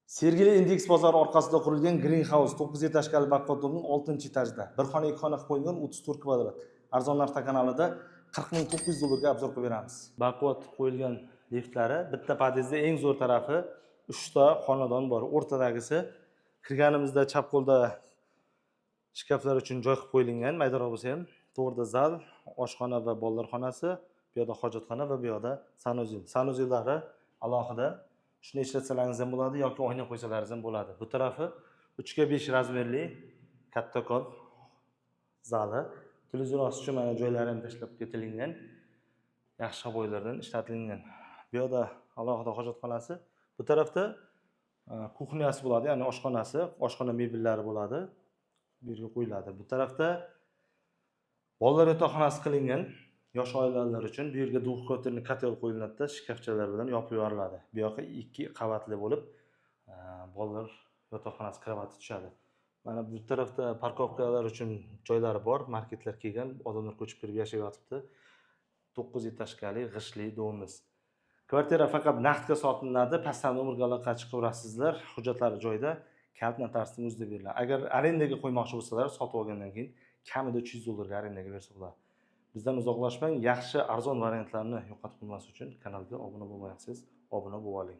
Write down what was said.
Sergeli Indeks bozori orqasida qurilgan Green House 9 этажка li baquvvat дом ning 6-etajida. Bir xona, ikki xona qilib qo'yilgan, 34 kvadrat. Arzon narxda kanalida 40 900 dollarga обзор qilib beramiz. Baquvvat qo'yilgan liftlari, bitta podyezdda eng zo'r tarafi, uchta xonadon bor. O'rtadagisi, kirganimizda chap qo'lda shkaflar uchun joy qilib qo'yilgan, maydaroq bo'lsa ham. To'g'rida zal, oshxona va bolalar xonasi, bu yoqda hojatxona va bu yoqda санузел. Санузел lari alohida. Shuni ishlatsalaringiz ham bo'ladi yoki oyna qo'ysalaringiz ham bo'ladi. Bu tarafi 3 ga 5 размер li kattakon zali. Televizor osish uchun mana joylari ham tashlab ketilgan. Yaxshi обой lardan ishlatilgan. Bu yoqda alohida hojatxonasi. Bu tarafda кухня si bo'ladi, ya'ni oshxonasi, oshxona mebellari bo'ladi. Bu yerga qo'yiladi. Bu tarafda bolalar yotoqxonasi qilingan yosh oilalar uchun. Bu yerga двухконтурный котёл qo'yiladida, shkafchalar bilan yopib yuboriladi. Bu yoqqa ikki qavatli bo'lib, bolalar yotoqxonasi, кровать i tushadi. Mana bu tarafda парковка lar uchun joylari bor, marketlar kelgan, odamlar ko'chib kirib yashab yotibdi. 9 этажка li g'ishtli дом imiz. Kvartira faqat naqdga sotiladi. Pastdan nomerga aloqa chiqaverasizlar, hujjatlari joyida, kalit notariusning o'zida beriladi. Agar arendaga qo'ymoqchi bo'lsalar, sotib olgandan keyin kamida 300 dollarga arendaga bersa bo'ladi. Bizdan uzoqlashmang, yaxshi arzon variantlarni yo'qotib qo'ymaslik uchun kanalga obuna bo'lmayapsiz, obuna bo'lib oling.